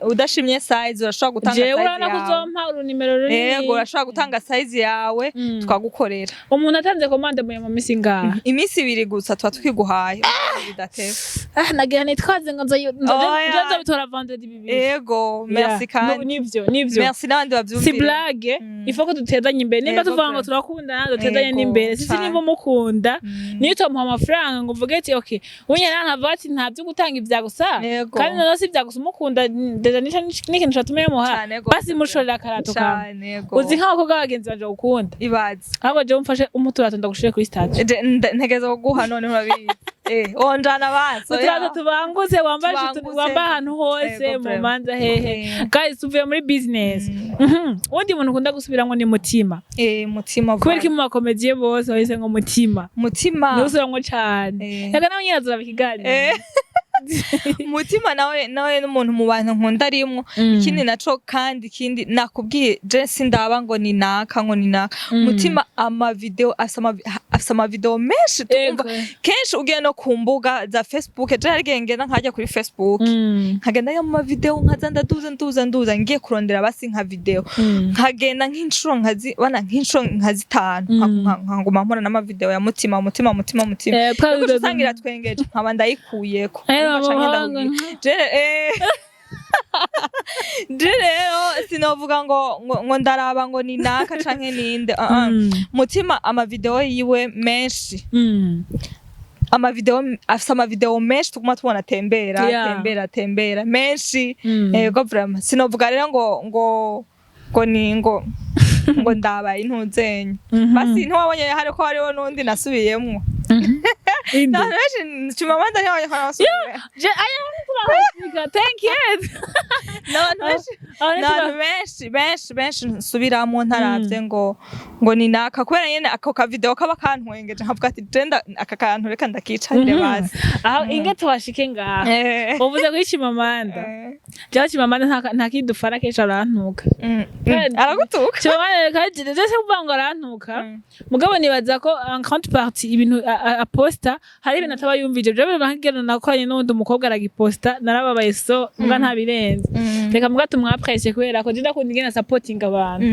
udashimye size, urashobora gutanga Jewe size urabona ko yawe. uzompa urunimero runini. Yego, urashobora gutanga size yawe, tukagukorera. Umuntu atanze commande mu misi ingahe? Iminsi 2 gusa tuba tukiguhaye bidateba. Ah, nagira nitwaze ngo Oya. nzobitora vendredi 2. Yego, merci. Yeah. Kandi No, nivyo nivyo. Merci n'abandi Si bavyumvira. blague. Il faut ko dutezanye imbere nimba Yego, tuvuga ngo vraiment. turakundana, dutezanye Yego, n'imbere sisi. Cane. Nimba umukunda, niyo utamuha amafaranga ngo uvuge ati okay, unye ntavuga ati nta byo gutanga ivya gusa. Kandi noneho si ivya gusa, umukunda déjà nico n'ikintu catuma yamuha. Cane gose. Basi mushorera akarato kamwe. Cane gose. Uzi nk'abakobwa bagenzi banje gukunda? Ibaze. Ahubwo jewe umfashe umuturato ndagushire kuri statut. Je ntegereza kuguha none urabizi, wonjana baso. Uturato tubangutse wambaye Tubangutse. wambaye ahantu hose, Yego, mu vraiment. manza hehe. Guys, tuvuye muri business. Uwundi muntu ukunda gusubiramwo ni Mutima. Mutima. Kubera ko mu bacomédiens bose wahise ngo Mutima. Mutima. Niwe usubiramwo cane. Yaga nawe nyine azuraba ikiganiro. Mutima nawe n'umuntu mu bantu nkunda arimwo. Ikindi naco, kandi ikindi nakubwiye, je sindaba ngo ni naka, ngo ni naka. Mutima amavideo afise amavideo menshi twumva kenshi. Ugiye no ku mbuga za Facebook, je hari igihe ngenda nkajya kuri Facebook, nkagenda yo mu mavideo, nkaza ndaduza nduza nduza, ngiye kurondera basi nka video, nkagenda nk'inshuro nkazi bana nk'inshuro nka zitanu, nkaguma mpora n'amavideo ya Mutima, Mutima, Mutima, Mutima. Nuko usanga iratwengeje, nkaba ndayikuyeko. Urumva canke ndakubwira. Je rero sinovuga ngo ndaraba ngo ni naka canke ninde. Ah, ah. Mutima amavideo yiwe menshi, amavideo afise amavideo menshi tuguma tubona atembera, atembera, atembera menshi. Ego, vraiment sinovuga rero ngo ni ngo ndabaye intuzenye. Basi ntiwabonye hari ko hariho n'undi nasubiyemwo? Inde? N'abantu benshi Chimamanda, ntiwabonye ko nasubiyemwo? Je aya turahashika, thank you. N'abantu benshi. Aho N'abantu benshi benshi benshi nsubiramwo ntaravye ngo ni naka, kubera nyene ako kavideo kaba kantwengeje, nkavuga ati je aka kantu reka ndakicarire basi. Aho inge tuhashike ngaha. Uvuze kuri Chimamanda. Jewe Chimamanda nta kidufana, kenshi arantuka. Aragutuka? Chimamanda kandi je se kuvuga ngo arantuka. Mugabo nibaza ko en grande partie ibintu aposta hari ibintu ataba yumvije. Jewe nkagenda nakoranye n'uwundi mukobwa aragiposta. Gusa narababaye, so mbwa nta birenze. Reka mbwa tumwaprecie kubera ko je ndakunda ingene supporting abantu.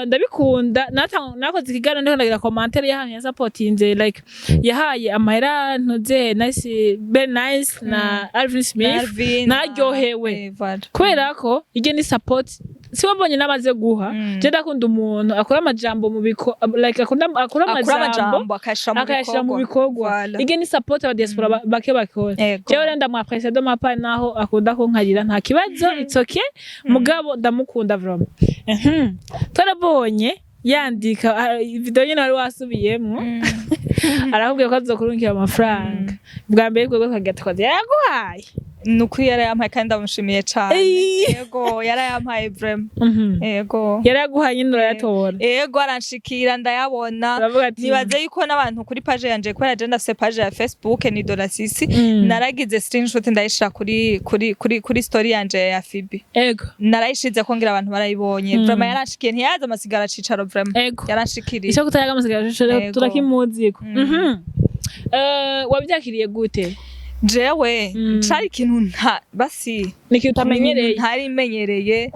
Ndabikunda. Nakoze ikiganiro, ndiko ndagira commentaire y'ahantu yasapotinze, like yahaye amahera ntuze Nice, Ben Nice na Alvin Smith. Alvin. Naryohewe. Voilà. Kubera ko iryo ni support, si wabonye n'amaze guha. Je ndakunda umuntu akora amajambo mu biko, like akunda akora akura amajambo amajambo akayashira mu akayashira mu bikorwa. Voilà. Iryo ni support aba diaspora bake bakora. Jewe rero ndamwaprecie de ma part, naho akunda kunkarira, nta kibazo, it's okay, mugabo ndamukunda vraiment. Twarabonye yandika video nyene wari wasubiyemwo, arakubwira ko azokurungikira amafaranga bwa mbere, twebwe twagira tukaza yaraguhaye. Ni ukuri yarayampaye kandi ndamushimiye cane. Ey. Yego, yarayampaye vraiment. Yego. Yaraguhaye nyine, urayatora? Yego, aranshikira, ndayabona. Uravuga ati Nibaze yuko n'abantu kuri page yanje, kubera je ndafise page ya Facebook ni Donasisi, naragize screenshot ndayishira kuri story yanje ya Fibi. Narayishize ko ngira abantu barayibonye. Vraiment yaranshikiye, ntiyaza amasigara cicaro vraiment. Yaranshikiriye. Icyo kutayaga amasigara cicaro. Turakimuziko. Wabyakiriye gute? Jewe cari ikintu nta basi Ni ikintu utamenyereye. Ntari menyereye.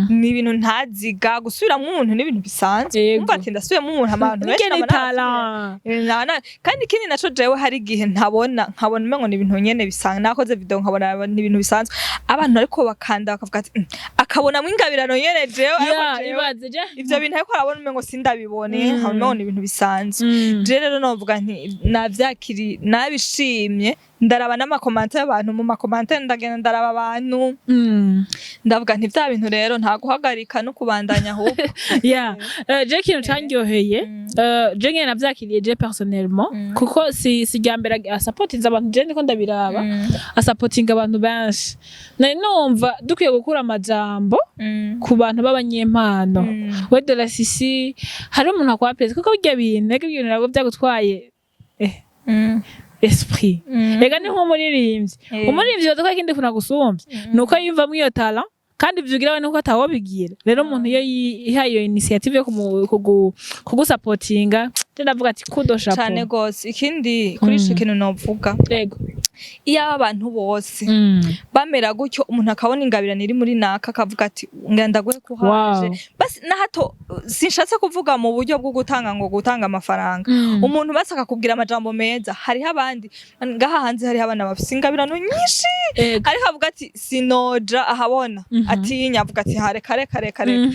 Ni ibintu ntaziga gusubiramwo umuntu, ni ibintu bisanzwe. Umva ati ndasubiyemo umuntu, abantu benshi Nige ni naba talent. Kandi ikindi naco, jewe hari igihe ntabona, nkabona umengo ni ibintu nyene bisanzwe. Nakoze video nkabona ni ibintu bisanzwe, abantu ariko bakanda bakavuga ati akabonamwo ingabirano nyene." Jewe ariko jewe Ibaze je ivyo bintu ariko arabona umengo sindabibone, nkabona umengo ni ibintu bisanzwe. Je rero novuga nti navyakiri, nabishimye, ndaraba n'ama commentaires y'abantu, mu ma commentaires ndagenda ndaraba abantu, ndavuga nti vya bintu rero nta guhagarika no kubandanya ahubwo. Yeah. Je ikintu candyoheye, je nyene navyakiriye je personnellement, kuko si rya mbere asapotinze abantu, je ndiko ndabiraba asapotinga abantu benshi. Nari numva dukwiye gukura amajambo ku bantu b'abanyempano. We de la sisi hari umuntu akwa perezida, kuko birya bintu, rega ibintu nabwo byagutwaye esprit. Rega ni nk'umuririmbyi. Umuririmbyi baza ko ikindi kuntu agusumbya ni uko yiyumvamwo iyo talent, kandi ivyo ugira we nuko atawobigira. Rero umuntu iyo yihaye iyo initiative yo kugusapotinga, je ndavuga ati kudo Cane chapeau. gose. Ikindi kuri ico kintu novuga, iyo abantu bose bamera gutyo, umuntu akabona ingabirano iri muri naka akavuga ati ngenda guhe kuhaje, basi na hato sinshatse kuvuga mu buryo bwo gutanga, ngo gutanga amafaranga, umuntu basi akakubwira amajambo meza. Hariho abandi ngaha hanze, hariho abana bafise ingabirano nyinshi, ariko avuga ati sinoja ahabona, atinya, avuga ati hare kare kare kare.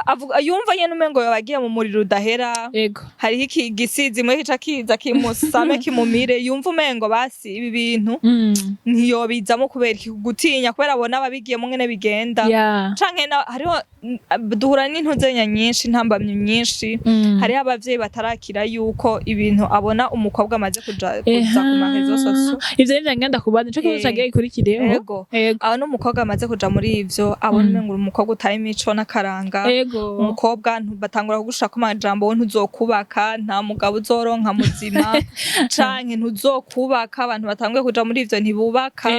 Avuga yumva nyene umengo yoba agiye mu muriro udahera. Hariho iki gisizi imwe kica kiza kimusame kimumire, yumva umengo basi ibi bintu ntiyobizamo kubera iki? Gutinya, kubera abona ababigiyemo ngene bigenda. Canke hariho duhura n'intuzenya nyinshi, intambamyi nyinshi. Hariho abavyeyi batarakira yuko ibintu abona umukobwa amaze kuja kuza ku ma réseaux sociaux. Ivyo nivyo ngenda kubaza, nico kibazo cagiye gikurikireho. Aho n'umukobwa amaze kuja muri ivyo abona umengo uri umukobwa utaye imico n'akaranga, umukobwa batangura kugushirako amajambo: "Wowe ntuzokubaka, nta mugabo uzoronka muzima, canke ntuzokubaka." Abantu batanguye kuja muri ivyo ntibubaka.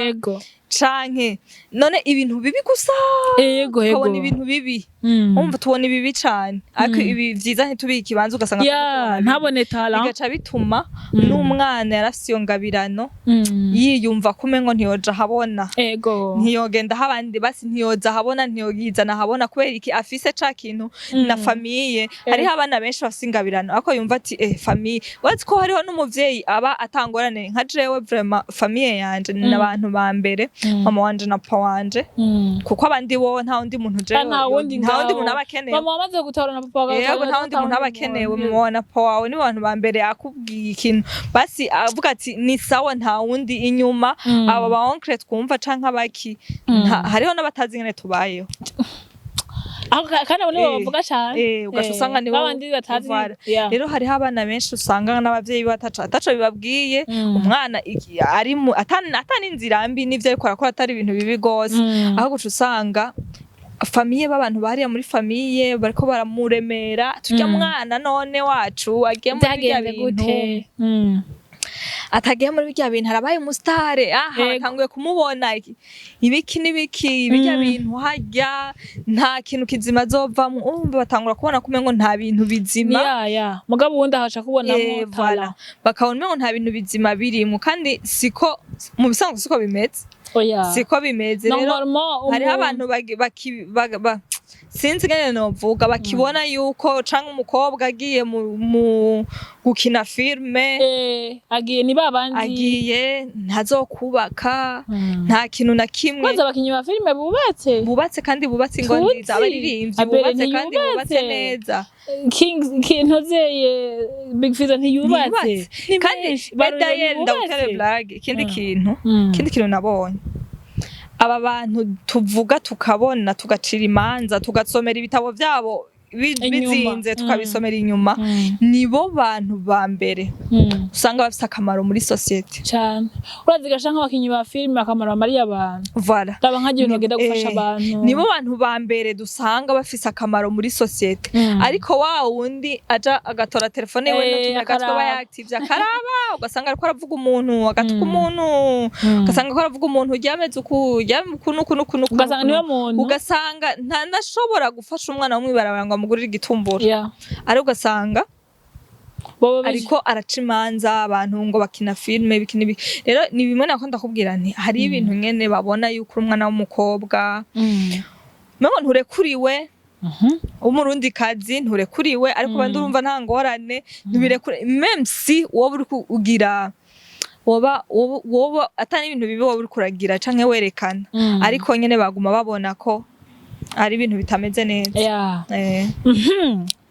Canke none ibintu bibi gusa, ukabona ibintu bibi. Umva, tubona ibibi cane, ariko ibi vyiza ntitubihe ikibanza, ugasanga tubona bibi. Ntabone talent. Bigaca bituma n'umwana yarafise iyo ngabirano yiyumva ko umengo ntiyoja ahabona, ntiyogenda aho abandi, basi ntiyoza ahabona, ntiyogizana ahabona. Kubera iki? Afise ca kintu na famille. Hariho abana benshi bafise ingabirano ariko yumva ati famille. Wazi ko hariho n'umuvyeyi aba atangorane, nka jewe vraiment famille yanje ni abantu ba mbere, mama wanje na papa wanje, kuko abandi bo nta wundi muntu jewe Nta wundi nta wundi ngaho. muntu aba akenewe. Mama wamaze gutora na papa wagatora. Yego, nta wundi muntu aba akenewe. Mama wawe na papa wawe ni abantu ba mbere akubwiye ikintu, basi avuga ati ni sawa, nta wundi inyuma. Aba ba oncle twumva canke abaki, hariho n'abatazi ingene tubayeho. Aho kandi abo nibo bavuga cane. Ugaca usanga nibo babandi batazi. Voilà. Rero hariho abana benshi usanga n'abavyeyi bataca ataco bibabwiye. Umwana ari atani inzira mbi n'ivyo ariko arakora atari ibintu bibi gose, aho guca usanga famille b'abantu bariya muri famille bariko baramuremera turya mwana none wacu agiye muri birya Byagenze bintu, gute? Atagiye muri birya bintu arabaye umusitare aha, batanguye kumubona ibiki n'ibiki, birya bintu harya nta kintu kizima azovamwo. Urumva batangura kubona ko umengo nta bintu bizima. Ya, mugabo uwundi ahaca kubonamo Voilà. talent. Bakabona umengo nta bintu bizima birimwo, kandi siko mu bisanzwe siko bimeze. Oya. Siko bimeze rero. Normalement Hariho abantu sinzi ngene novuga, bakibona yuko canke umukobwa agiye mu gukina filme, agiye ni babandi agiye ntazokubaka, nta kintu na kimwe. Kwanza abakinyi ba filime bubatse. Bubatse kandi bubatse ingo Tuzi. nziza, abaririmbyi Abere bubatse kandi bubatse ntiyubatse. neza. King ntozeye Big Fizzo ntiyubatse. Ntiyubatse. Ni Kandi benshi. Baruriro Dayel, ntiyubatse. ndagutere blague, ikindi kintu, ikindi kintu nabonye, aba bantu tuvuga, tukabona, tugacira imanza, tugasomera ibitabo byabo Inyuma. bizinze, tukabisomera inyuma, nibo bantu ba mbere usanga bafise akamaro muri société. Cane, urazi gasha nk'abakinyi ba filime akamaro bamariye abantu. Voilà. Raba nk'agiye ibintu bagenda gufasha abantu. Nibo bantu ba mbere dusanga bafise akamaro muri société. Ariko wa wundi aja agatora telefone yiwe n'utumega akaraba. twaba yaktivye, akaraba, ugasanga ariko aravuga umuntu, agatuka umuntu, ugasanga ariko aravuga umuntu uryameze uku, uryamye uku n'uku n'uku n'uku, ugasanga n'uku. niwe muntu. Ugasanga ntanashobora gufasha umwana wo mw'ibarabara ngo amugurire igitumbura, ariko ugasanga bobo ariko araca imanza abantu ngo bakina filime biki n'ibiki. Rero ni bimwe nako ndakubwira nti hari ibintu nyene babona yuko uri umwana w'umukobwa mengo nturekuriwe, w'umurundi kazi nturekuriwe, ariko bandi urumva nta ngorane, ntubirekure, même si wowe uri ugira woba atari ibintu bibi woba uriko uragira canke werekana, ariko nyene baguma babona ko ari ibintu bitameze neza.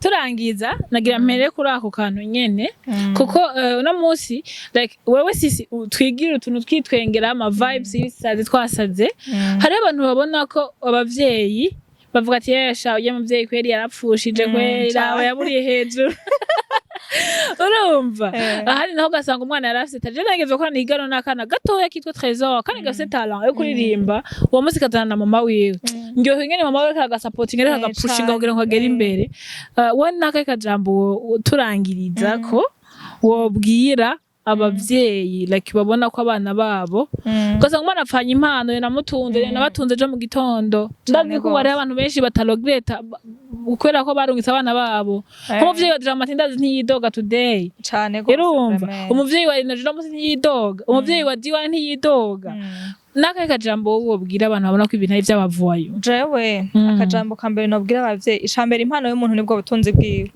Turangiza, nagira mpere kuri ako kantu nyene, kuko uno munsi, like wewe sisi twigira utuntu twitwengera, ama vibes y'ibisazi twasaze. Hariho abantu babona ko abavyeyi bavuga ati: "Yesha ujya muvyeyi kweri yarapfushije, kweri cane. aba yaburiye hejuru." Urumva, ahandi naho ugasanga umwana yari afise talent. Nageze gukora higano n'akana gatoya kitwa Trésor, kandi gafise talent yo kuririmba. Uwo munsi kazana na mama wiwe. Ndyohewe ingene mama wiwe kagasapotinga ariko agapushinga kugira ngo agere imbere. We nakahe kajambo turangiriza ko wobwira abavyeyi, like babona ko abana babo, ugasanga umwana apfanye impano namutunze, nabatunze ejo mu gitondo? Cane Ndazi ko hariho gose. abantu benshi bataregreta kubera ko barungitse abana babo. Nk'umuvyeyi wa Dramati ndazi ntiyidoga today. Cane gose. Urumva, Vraiment. umuvyeyi wa Energy uno munsi ntiyidoga, umuvyeyi wa Diwa ntiyidoga. N'akahe kajambo wowe wobwira abantu babona ko ibintu ari ivy'abavoyo? Jewe akajambo ka mbere nobwira abavyeyi, icambere, impano y'umuntu nibwo butunzi bwiwe.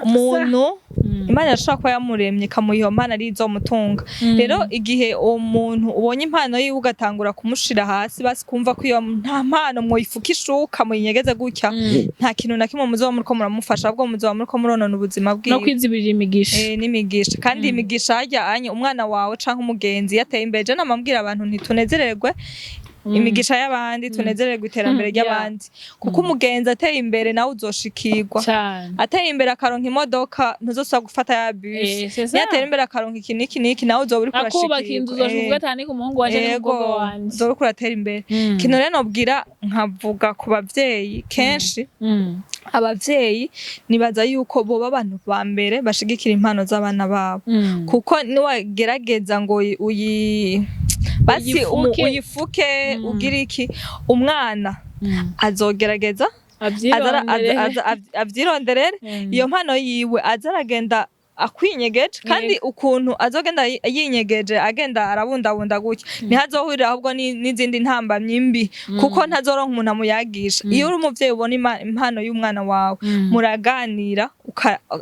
Umuntu Imana irashobora kuba yamuremye ikamuha iyo mpano ari izomutunga. Rero igihe uwo muntu ubonye impano yiwe ugatangura kumushira hasi, basi kumva ko iyo nta mpano, mwoyifuka ishuka muyinyegeze gutya, nta kintu na kimwe muzoba muriko muramufasha, ahubwo muzoba muriko muronona ubuzima No bwiwe. kwizibirira imigisha. N'imigisha. Kandi imigisha harya anye umwana wawe canke umugenzi yateye imbere, je namambwira abantu ntitunezererwe imigisha y'abandi, tunezererwe iterambere ry'abandi, kuko umugenzi ateye imbere nawe uzoshikirwa. Ateye imbere akaronka imodoka, ntuzosubira gufata ya bus. C'est ça. Niyatera imbere akaronka iki n'iki n'iki, nawe uzoba uriko akubaka inzu, urashikirwa. uzoshika uvuga ati: "Ni ku muhungu wanje, ni umukobwa wanje." Uzoba uriko uratera imbere. Ikintu rero nobwira, nkavuga ku bavyeyi kenshi, abavyeyi nibaza yuko boba abantu ba mbere bashigikira impano z'abana babo, kuko niwagerageza ngo uyi basi Uyifuke. uyifuke, ugire iki, umwana azogerageza avyironderere. Avyironderere iyo mpano yiwe, aza aragenda akwinyegeje. Kandi ukuntu azogenda yinyegeje, agenda arabundabunda gutya, ntihazohurira ahubwo n'izindi ntambamyi mbi, kuko ntazoronka umuntu amuyagisha. Iyo uri umuvyeyi ubona impano y'umwana wawe, muraganira,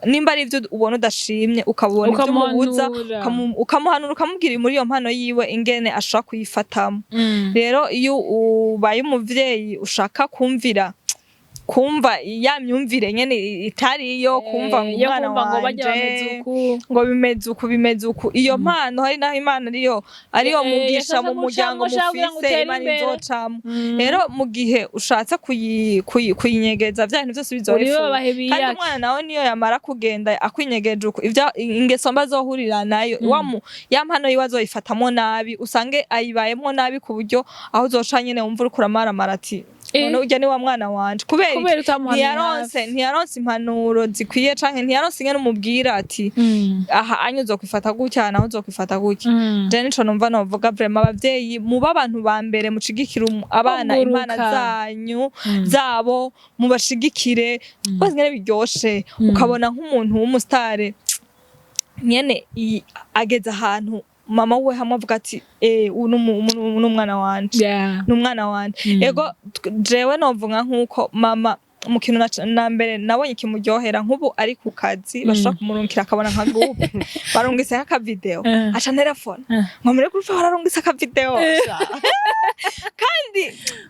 nimba ari ivyo ubona udashimye, ukabona ivyo umubuza, Ukamuhanura. ukamuhanura, ukamubwira muri iyo mpano yiwe ingene ashobora kuyifatamo. Rero iyo ubaye umuvyeyi ushaka kumvira, kumva ya myumvire nyene itari iyo kumva ngo yo umwana kumva ngo bajya wanje bameze uku, ngo bimeze uku, bimeze uku, iyo mpano hari naho Imana ariyo mugisha yashaka mu muryango gucamo, kugira ngo mufise, utere Imana imbere. izocamo. Rero mu gihe ushatse kuyinyegeza, vya bintu vyose uri bizoba. babahe Kandi biyake. umwana nawe niyo yamara kugenda akwinyegeje uko, ivyo ingeso mba azohurira nayo, ya mpano yiwe azoyifatamwo nabi, usange ayibayemwo nabi, ku buryo aho uzoca nyene wumva uriko uramaramara ati: "None urya ni wa mwana wanje, kubera iki?" Kubera utamuhanuye. Ntiyaronse impanuro zikwiye, canke ntiyaronse ingene umubwira ati: "Aha anye uzokwifata gutya, naho uzokwifata gutya." Je nico numva novuga vraiment: abavyeyi muba abantu ba mbere mushigikira abana Kuguruka. impana zanyu, zabo, mubashigikire. Rwose ingene biryoshe ukabona nk'umuntu w'umusitare nyene ageze ahantu. Mama we hamwe avuga ati: "Eh, uyu ni umwana wanje." Ni umwana wanje. Ego, jewe novuga nk'uko mama mu kintu na mbere nabonye kimuryohera, nk'ubu ari ku kazi, bashobora kumurungikira akabona nka groupe barungitse nk'akavideo, aca telefone ngo muri groupe bararungitse akavideo. Kandi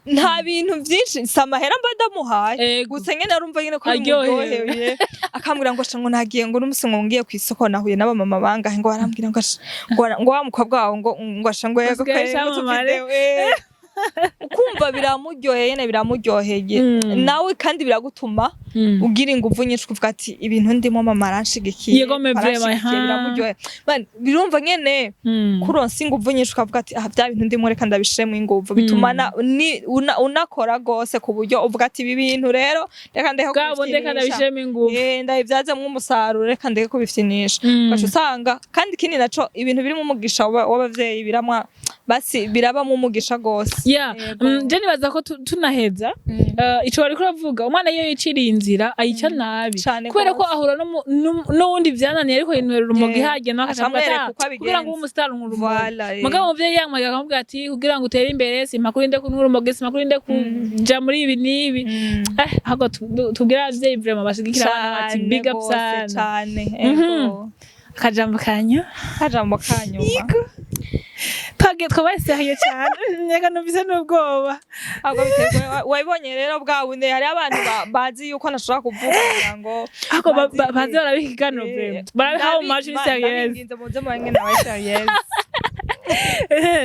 nta bintu byinshi, si amahera mba ndamuhaye. Gusa nyene arumva nyene ko Aryohewe. bimuryoheye, akambwira ngo sha, ngo nagiye, ngo n'umusi ngo ngiye kw'isoko nahuye n'abamama bangahe, ngo barambwira ngo sha, ngo wa mukobwa wawe ngo sha, ngo yego Usigaye kweri, ngo icamamare. utuvideo, eh. Ukumva biramuryoheye nyene, biramuryoheye. Nawe kandi biragutuma ugira inguvu nyinshi, kuvuga ati: "Ibintu ndimo, mama aranshigikiye." Yego, mais vraiment, Aranshigikiye, biramuryoheye. Man, birumva nyene kuronsa inguvu nyinshi, ukavuga ati: "Ah, bya bintu ndimo reka ndabishiremo inguvu." Bituma unakora gose ku buryo uvuga ati: "Ibi bintu rero reka ndeke Bwa bundi reka kubifyinisha." ndabishiremo ingufu. Eh, ndabibyazemwo umusaruro, reka ndeke kubifyinisha. Ugaca usanga kandi ikindi naco, ibintu birimo umugisha w'abavyeyi biramwa basi, birabamwo umugisha gose. Yego. Je nibaza ko tunaheza, ico wariko uravuga, umwana iyo yiciriye inzira ayica nabi, Cane kubera ko gose. ahura n'uwundi vyananiye, ariko yinywera urumogi, harya nawe Aca akavuga ati: amwereka "Ah, uko abigenza." kugira ngo ube umustar unywa urumogi." Voilà, eh. Mugabo umuvyeyi yamwaga akamubwira ati: "Kugira ngo utere imbere simpaka urinde kunywa urumogi, simpaka urinde kuja muri ibi n'ibi." Ahubwo tubwire abavyeyi vraiment bashigikira abana bati: Cane "Big up gose, sana." cane, ego. Akajambo kanyu. Akajambo kanyuma. Twagiye twabaye sérieux cyane, reka numvise n'ubwoba. Ahubwo biterwa, wabibonye rero bwa bundi hariho abantu bazi yuko ntashobora kuvuga kugira ngo Ahubwo baze barabiha ikiganiro, vraiment barabiha how much ni serious. Ndabinginze muze mubange nawe serious.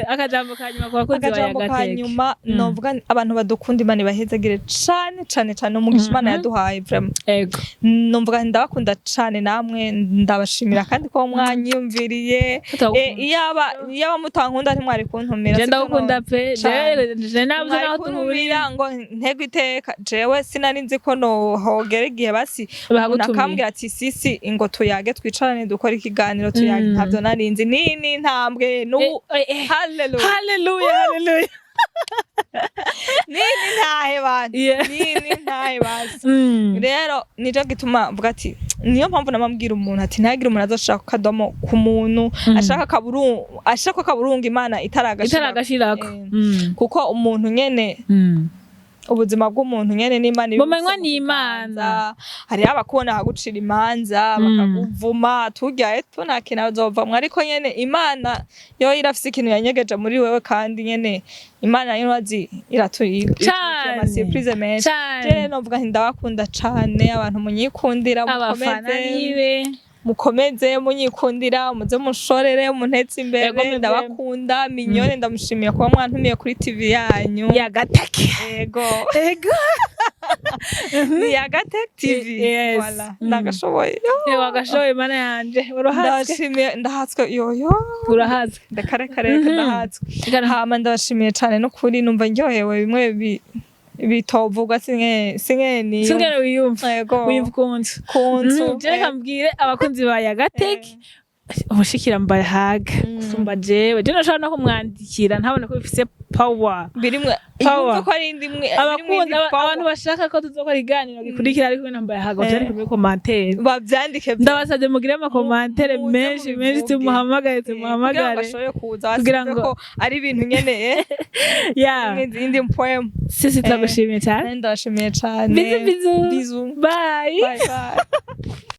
Akajambo kanyuma ku bakunzi ba Akajambo ka Yagateke. nyuma novuga, abantu badukunda, Imana ibahezagire cane cane cane, umugisha Imana yaduhaye vraiment. Numvuga ndabakunda cane namwe, ndabashimira kandi ko mwanyiyumviriye. Tutagukunda. Iyaba mutankunda ntimwari kuntumira. Je Sibyo? ndagukunda None? pe. Cane. Je nabuze Mwari naho duhurira. kuntumira ngo ntego iteka, jewe sinari nzi ko nohogera igihe basi umuntu Bahagutumiye. akambwira ati: "Sisi, ingo tuyage, twicarane, dukore ikiganiro, tuyage." Ntabyo nari nzi, ni intambwe n'ubu. Hallelujah. Haleluya, haleluya. Ni ntahe bantu. Ni ntahe basi. Rero nico gituma mvuga ati niyo mpamvu namabwira umuntu ati: "Ntihagire umuntu azoshaka akadomo ku muntu ashaka kaburungu, ashaka kaburungu Imana itaragashira." Itaragashirako. Kuko umuntu nyene, ubuzima bw'umuntu nyene n'Imana Bumenywa ibibufise mu n'Imana. kiganza. Hariho abakubona bagucira imanza, bakakuvuma, turya eto nta kintu azovamwo, ariko nyene Imana yo irafise ikintu yanyegeje muri wewe, kandi nyene Imana yo urazi iratuye Cane. amasurprise menshi. Cane. Je novuga nti ndabakunda cane abantu munyikundira, Abafana mukomeze nibe mukomeze munyikundira, muze mushorere, muntetse imbere. Yego, muvye. Ndabakunda. Mignone, ndamushimiye kuba mwantumiye kuri TV yanyu. Yagateke. Ego. Ego. Ni Yagatec TV. Yes. Voilà. Ndagashoboye. Wagashoboye, Mana yanje, urahatswe. Ndabashimiye, ndahatswe yoyo. Urahatswe. Ndakareka reka, ndahatswe. Hama ndabashimiye cane n'ukuri, numva ndyohewe bimwe bitovugwa, sinke ni Singene wiyumva. Ego. Wiyumva ukuntu. Kunzu. Je reka mbwire abakunzi ba Yagateke, umushikira mbahaga gusumba jewe, je nashobora no kumwandikira ntabone ko bifise power. Birimwe Power. yumva ko ari indimwe. Abakunda, abantu bashaka ko tuzokora iganiro gikurikira ari kumwe na Mbayahaga, bavyandike muri commentaire. Bavyandike. Ndabasabye mugire amacommentaire Muze menshi menshi. Mubivuge. Tumuhamagare. Kugira ngo Tumuhamagare. ashobore kuza Kugira basibye ngo- ko ari ibintu nyene indi poem. Sisi turagushimiye cyane. Ndabashimiye cane. Bisous, bisous. Bisous. Bye. Bye bye.